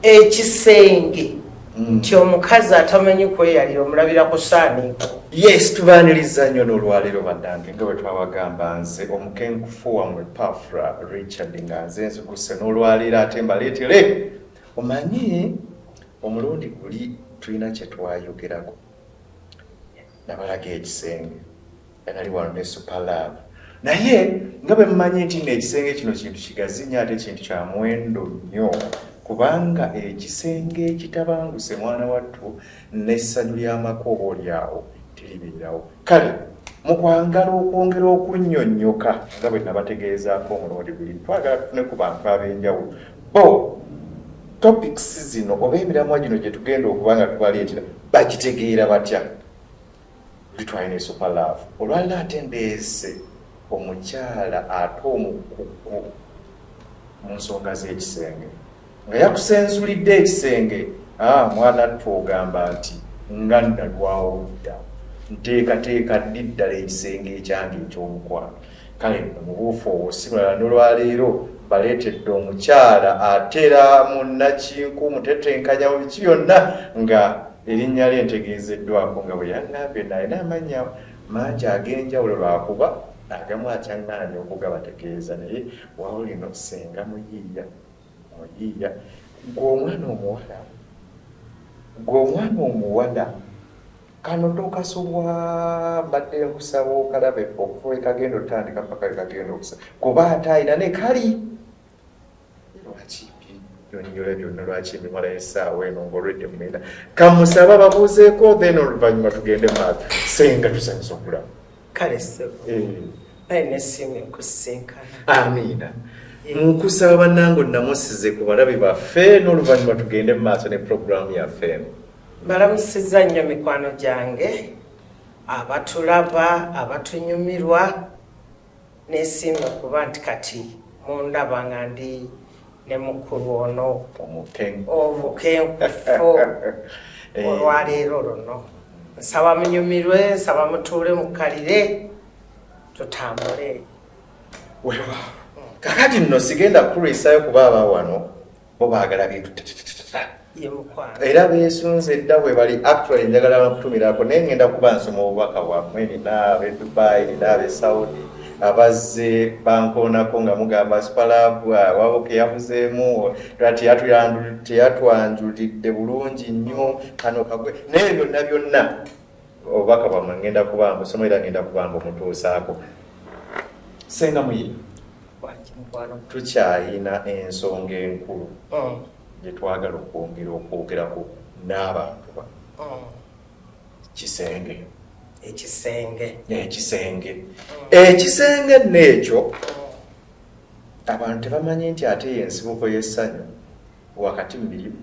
Ekisenge nti omukazi atamanyi kweyalira omulabira ku saaniiko. Yes, tubaaniriza nnyo n'olwaleero bannange, nga bwe twabagamba, nze omukenkufu wammwe Pafra Richard, nga nze nziguse n'olwaleero ate mbaleetere. Omanyi omulundi guli tulina kye twayogerako, nabalaga ekisenge, nali wano ne Super Love, naye nga bwe mumanyi nti nno ekisenge kino kintu kigazi nnyo ate kintu kya muwendo nnyo, kubanga ekisenge ekitabanguse, mwana wattu, n'essanyu ly'amaka oba olyawo teribeerawo. Kale mu kwagala okwongera okunnyonnyoka, nga bwe nabategeezaako omulundi guli, twagala tufune ku bantu ab'enjawulo bo topics zino oba emiramwa gino gye tugenda okuba nga tubaleetera bagitegeera batya. Luli twalina Super Love, olwaliro ate ndeese omukyala ate omukugu mu nsonga z'ekisenge, nga yakusensulidde ekisenge. Ah, mwana ttu, ogamba nti nga nnalwawo dda, nteekateeka ddi ddala ekisenge ekyange ekyomukwano? Kale nno mu buufu obwo si mulala, nolwaleero baleetedde omukyala atera munnakinku mutetenkanya mu biki byonna, nga erinnya lye ntegeezeddwako nga bwe yaŋŋambye nalina amannya mangi ag'enjawulo, lwakuba agamu akyaŋŋaanya okugabategeeza. Naye wawo lino Senga Muyiiya. Muyiiya, gwe omwana omuwala, gwe omwana omuwala, kano tokasobwa. Mbadde nkusaba okalabe okuva wekagenda otandika paka wekagenda okusa, kuba ate ayina ne kali. Lwaki nyonnyola byonna? Lwaki mbimalayo essaawa eno ng'olwedde mumenda? Kamusaba babuuzeeko, then oluvannyuma tugende maaso. Senga, tusanyusa okulaba. Kale ssebo. Naye nesiimye okusisinkana. Amiina. Nkusaba bannange onnamusize ku balabi baffe, n'oluvannyuma tugende mu maaso ne puroguraamu yaffe eno. Balamusizza nnyo mikwano gyange abatulaba, abatunyumirwa. Nesiimye okuba nti kati mundaba nga ndi ne mukulu ono omukenkufu. Olwaleero luno nsaba munyumirwe, nsaba mutuule mukkalire, tutambule. Weewaawo. Kakati nno sigenda kukulwisayo, kuba aba wano bo baagala bintu tatatata. Ye mukwano. Era beesunze dda bwe bali. Actually njagala bakutumirako, naye ngenda kuba nsoma obubaka bwammwe. Nina ab'e Dubai, nina ab'e Saudi abazze bankoonako nga mugamba Super Love waboke yabuzeemu, teyatwanjulidde bulungi nnyo kano kagwe. Naye byonna byonna obubaka bwammwe ngenda kuba mbusoma era ngenda kuba mbumutuusaako. Senga Muyi, Wangi mukwano. Tukyayina ensonga enkulu gye twagala okwongera okwogerako n'abantu ba kisenge. Ekisenge. Ekisenge, ekisenge nno ekyo abantu tebamanyi nti ate yensibuko y'essanyu wakati mu mirimu,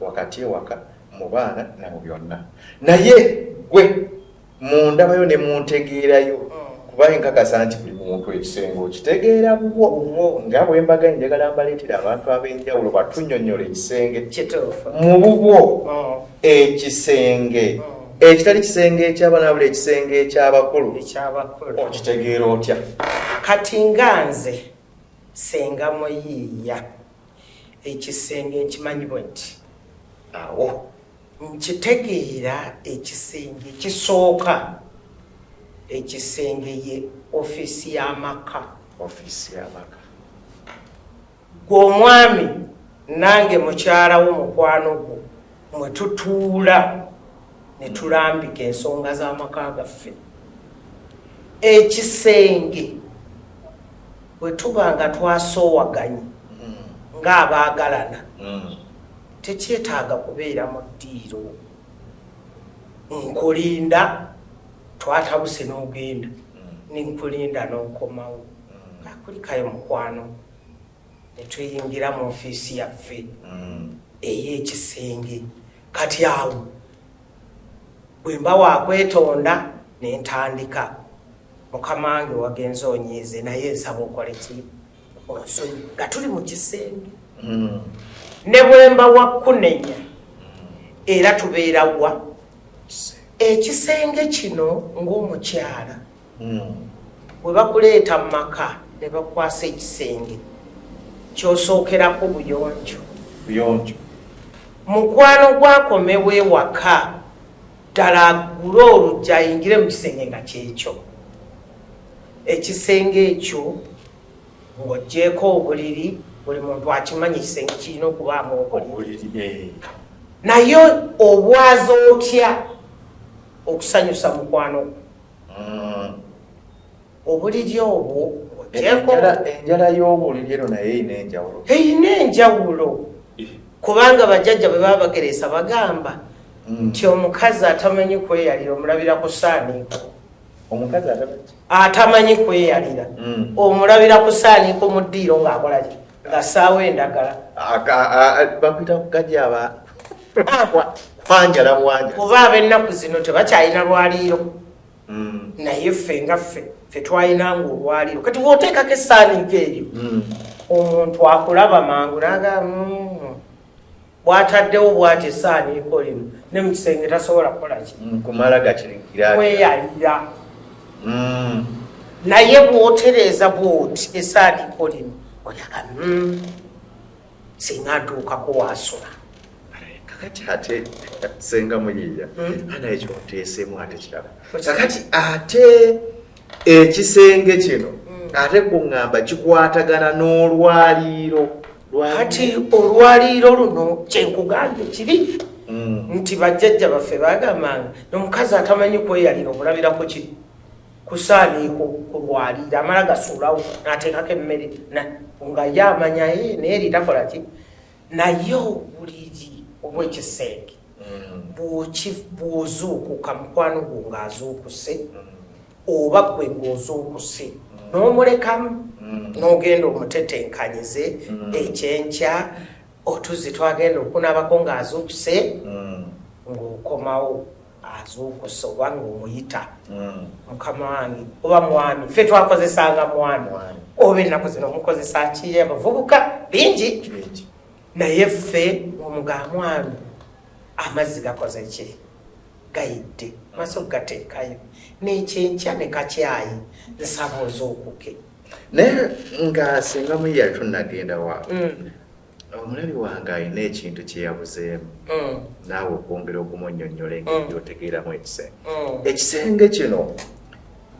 wakati ewaka, mu baana na mu byonna. Naye gwe mundabayo ne muntegeerayo, kuba nkakasa nti buli muntu ekisenge okitegeera bubwo. Nga bwe mbaga, njagala mbaleetera abantu ab'enjawulo batunyonnyola ekisenge mu bubwo. Ekisenge ekitali kisenge eky'abaana, buli ekisenge eky'abakulu ekyabakulu okitegeera otya? Kati nga nze Senga Muyiiya, ekisenge nkimanyi bwe nti awo nkitegeera. Ekisenge ekisooka, ekisenge ye ofiisi y'amaka. Ofiisi y'amaka. Gwe omwami nange mukyalawo, mukwano gwo, mwe tutuula ne tulambika ensonga z'amaka gaffe. Ekisenge bwe tuba nga twasoowaganye ng'abaagalana, tekyetaaga kubeera mu ddiiro. Nkulinda, twatabuse n'ogenda, ninkulinda n'okomawo, akulikayo mukwano, ne tuyingira mu ofiisi yaffe ey'ekisenge. Kati awo bwe mba wakwetonda ne ntandika, "Mukama wange, wagenze onyiize, naye nsaba okole ki? Onsonyi," nga tuli mu kisenge. Ne bwe mba wakunenya, era tubeera wa ekisenge kino. Ng'omukyala bwe bakuleeta mu maka ne bakwasa ekisenge, kyosookerako buyonjo. Buyonjo. Mukwano gwakomewo ewaka ddala aggule oluggi ayingire mu kisenge nga kyekyo. Ekisenge ekyo ng'oggyeeko obuliri, buli muntu akimanyi ekisenge kirina okubaamu obuliri, eh. Naye obwaza otya okusanyusa mukwano gwo? Obuliri obwo ng'oggyeeko enjala y'obuliri eno naye erina enjawulo, erina enjawulo kubanga bajjajja bwe baba bagereesa bagamba nti omukazi atamanyi kweyalira omulabira ku saaniiko. Omukazi atamanyi kweyalira omulabira ku saaniiko mu ddiiro ng'akola ki? Ng'assaawo endagala. Bakuyita kukajaba kwanjala bwanja. Kuba ab'ennaku zino tebakyalina lwaliiro. Naye ffe nga ffe ffe twalinanga olwaliiro. Kati bw'oteekako essaaniiko eryo, omuntu akulaba mangu naga bw'ataddewo bw'ati essaaniiko lino ne mu kisenge tasobola kukola ki? Kumala gakirigira kweyalira. Naye bw'otereeza bw'oti essaaniiko lino olyaga, singa ntuukako waasula. Kakati ate senga muyiiya, ana ekyo nteeseemu ate kirala. Kakati ate ekisenge kino ate kuŋŋamba kikwatagana n'olwaliiro. Kati olwaliiro luno kyenkugambye kiri nti bajjajja baffe bagambanga omukazi atamanyi kweyalira omulabirako ki? Kusaaniiko ku lwaliiro, amala gasuulawo n'ateekako emmere nga ye amanya naye takola ki. Naye obuliri obw'ekisenge bw'ozuukuka mukwano gwo ng'azuukuse oba gwe ng'ozuukuse n'omulekamu n'ogenda omutetenkanyize ekyenkya otuzzi twagenda okunaabako ng'azuukuse, ng'okomawo azuukuse oba ng'omuyita mukama wange oba mwami. Ffe twakozesanga mwami, oba ennaku zino mukozesa ki abavubuka bingi, naye ffe omuga mwami amazzi gakoze ki? Gayidde, maaso gateekayo n'ekyenkya ne kakyayi, nsaba ozuukuke. Naye nga singa muyiya tunagenda wa, omulabi wange alina ekintu kye yabuzeemu, naawe okwongera okumunnyonnyola engeri gy'otegeeramu ekisenge. Ekisenge kino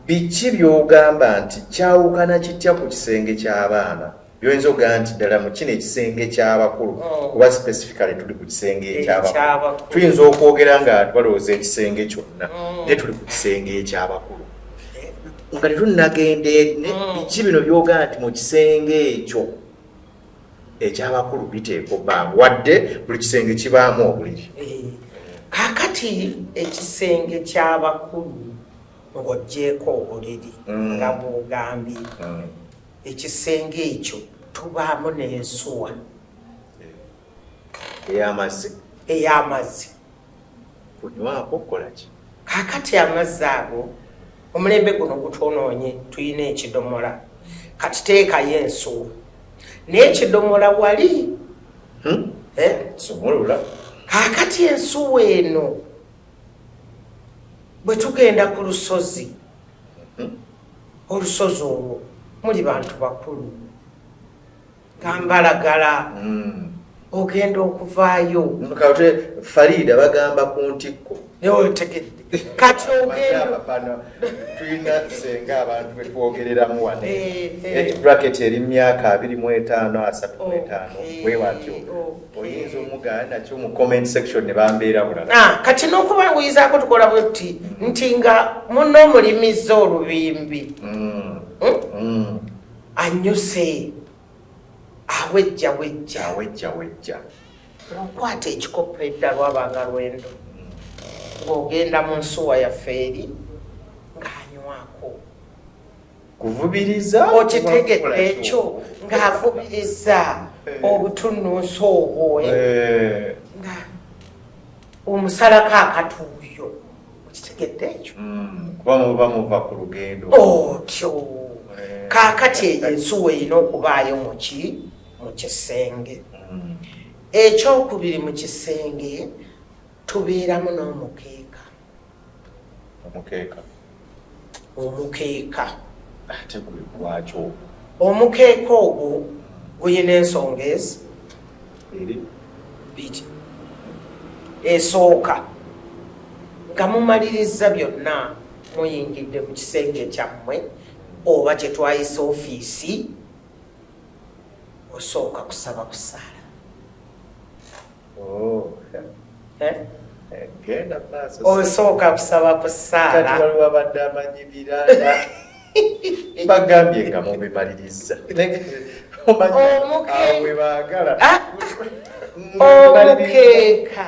biki by'ogamba nti kyawukana kitya ku kisenge ky'abaana, byoyinza okugamba nti ddala mu kino ekisenge ky'abakulu? Kuba specifically tuli ku kisenge eky'abakulu, tuyinza okwogera nga balowooza ekisenge kyonna, naye tuli ku kisenge eky'abakulu nga tetunnagenda eri. Biki bino by'ogamba nti mu kisenge ekyo ekyabakulu biteeka obbanga, wadde buli kisenge kibaamu obuliri? Kaakati ekisenge ky'abakulu ng'oggyeeko obuliri, nga bw'ogambye, ekisenge ekyo tubaamu n'ensuwa. Ey'amazzi. Ey'amazzi. Kunywako, kukola ki? Kaakati amazzi ago omulembe guno gutwonoonye, tulina ekidomola. Kati teekayo ensuwa naye ekidomola wali. Eh? Sumulula. Kaakati ensuwa eno bwe tugenda ku lusozi, olusozi olwo muli bantu bakulu gambalagala, ogenda okuvaayo. Kate Farida bagamba ku ntikko. Otegedde? Kati ogenda Bano tulina senga abantu betwogereramu wano, Eh, eh. age bracket eri myaka 25, 35, bwe watyo. Oyinza omugaana nakyo mu comment section ne bambeera bulala. Ah, kati n'okubanguyizaako tukola bwe tuti nti nga munno omulimizza olubimbi, Anyuse awejja wejja. Awejja wejja. Okwata ekikopo edda lwabanga lwendo ng'ogenda mu nsuwa yaffe eri ng'anywako. Kuvubiriza. Okitegedde ekyo? Ng'avubiriza obutunnunsi obwo, eh? Nga omusalako akatuuyo, okitegedde ekyo? Kuba muba muva ku lugendo. Otyo. Kaakati eyo ensuwa erina okubaayo muki? Mu kisenge. Ekyokubiri, mu kisenge tubeeramu n'omukeeka. Omukeeka. Omukeeka. Ate gwe gwakyo? Omukeeka ogwo guyina ensonga ezi eri bbiri. Esooka nga mumalirizza byonna, muyingidde mu kisenge kyammwe oba kye twayise ofiisi, osooka kusaba kusaala. Oh. Eh? Genda maaso. Osooka kusaba kusaala. Kati waliwo abadde amanyi birala. Bagambye nga mubimaliriza. Omukeeka. Ah! Omukeeka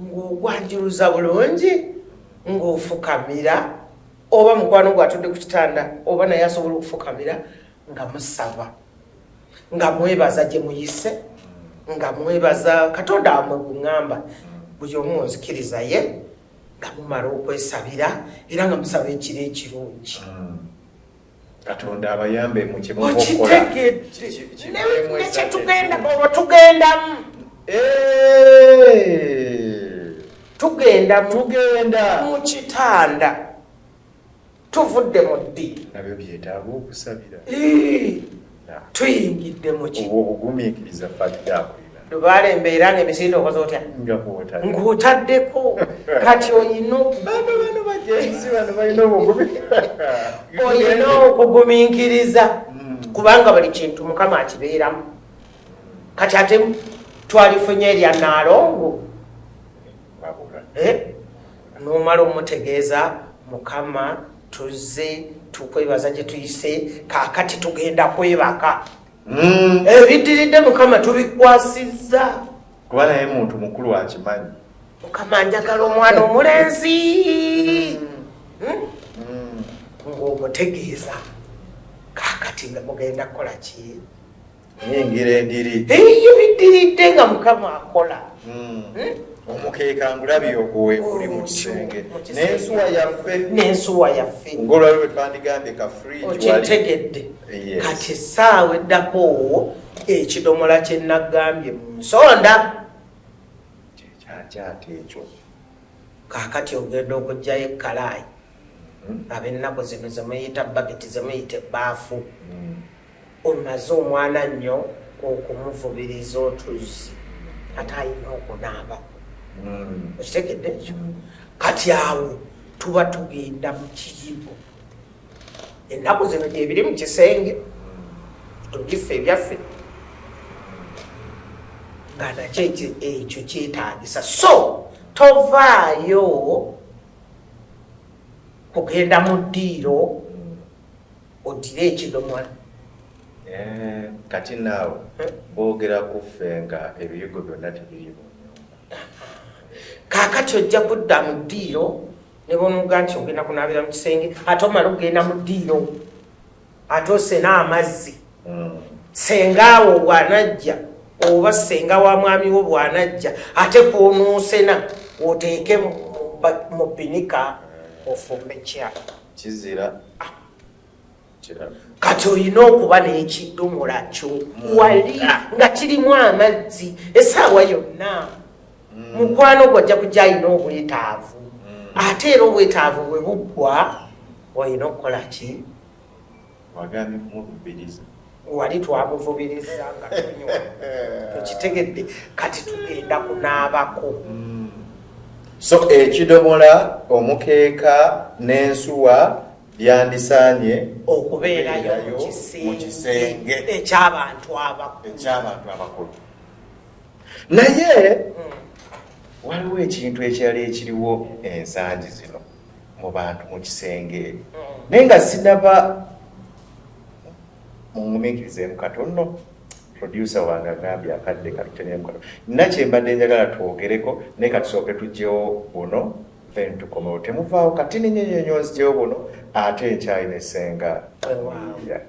ng'ogwanjuluza bulungi, ng'ofukamira, oba mukwano gwe atudde ku kitanda oba naye asobola okufukamira, nga musaba, nga mwebaza gye muyise, nga mwebaza Katonda wamwe gwe ŋŋamba buli omu nzikiriza ye, nga mumala okwesabira era nga musaba ekiro ekirungi. Katonda abayambe mu kye muva okukola. Okitegedde? Nekyetugenda olwo tugendamu. Tugenda Tugenda mu kitanda, tuvudde mu ddi. Nabyo byetaaga okusabira. Tuyingidde mu ki? Obwo obugumiikiriza fadde akulina. Lubaala embeera nga emisinde okoze otya? Nga bwotadde. Ng'otaddeko kati oyina Bano bajenzi bano balina obugumi. Oyina okugumiikiriza, kubanga buli kintu Mukama akibeeramu. Kati ate twalifunye erya Naalongo. Wabula. Eh? N'omala omutegeeza, Mukama, tuzze tukwebaza gye tuyise, kaakati tugenda kwebaka. Ebiddiridde Mukama tubikwasizza. Kuba naye muntu mukulu akimanyi. Mukama, njagala omwana omulenzi. Hmm? Ng'omutegeeza kaakati nga mugenda kukola ki? Yingira endiri. Eyo biddiridde nga Mukama akola. Omukeeka ngulabye ogwo guli mu kisenge. Mu kisenge. N'ensuwa yaffe. N'ensuwa yaffe. Ng'olwaliwo bwe twandigambye ka fridge wali. Okitegedde? Yes. Kati essaawa eddako, ekidomola kye naggambye mu nsonda. Kyekyate ekyo. Kaakati ogenda okugjayo ekkalaayi, ab'ennaku zino zemuyita baketi, zemuyita ebbaafu. Omaze omwana nnyo okumuvubiriza otuzzi, ate ayina okunaaba. Okitegedde ekyo? Kati awo tuba tugenda mu kiyigo. Ennaku zino gyebiri mu kisenge, ebifo ebyaffe nga nakyo ekyo kyetaagisa. So tovaayo kugenda mu ddiiro odire ekidomola. Eh, kati naawe boogera ku ffe nga ebiyigo byonna tebiri mu nyumba. Kaakati ojja kudda mu ddiiro ne bonuga nti ogenda kunaabira mu kisenge, ate omala okugenda mu ddiiro, ate osena amazzi. Sengaawo bw'anajja oba senga wa mwami wo bw'anajja, ate kwonoosena oteeke mu binika ofumbe kya. Kizira kirala. Kati olina okuba n'ekidomola kyo wali nga kirimu amazzi essaawa yonna. Mukwano gwajja kujja alina obwetaavu, ate era obwetaavu bwe buggwa olina okukola ki? Wagambye kumuvubiriza. Wali twamuvubiriza nga tunywa, okitegedde? Kati tugenda kunaabako. So ekidomola, omukeeka n'ensuwa byandisaanye okubeerayo mu mu kisenge kisenge ekyabantu abakulu. Ekyabantu abakulu. Naye waliwo ekintu ekirala ekiriwo ensangi zino mu bantu mu kisenge, naye nga sinaba, mungumiikirizeemu katono. Producer wange agambye akadde katutenemu katono. Nina kyembadde njagala twogereko, naye katusooke tugyewo buno, then tukomewo. Temuvaawo, katini nnyo nnyo nnyo, nzigyewo buno ate nkyalina essenga. Weewaawo. Yeah.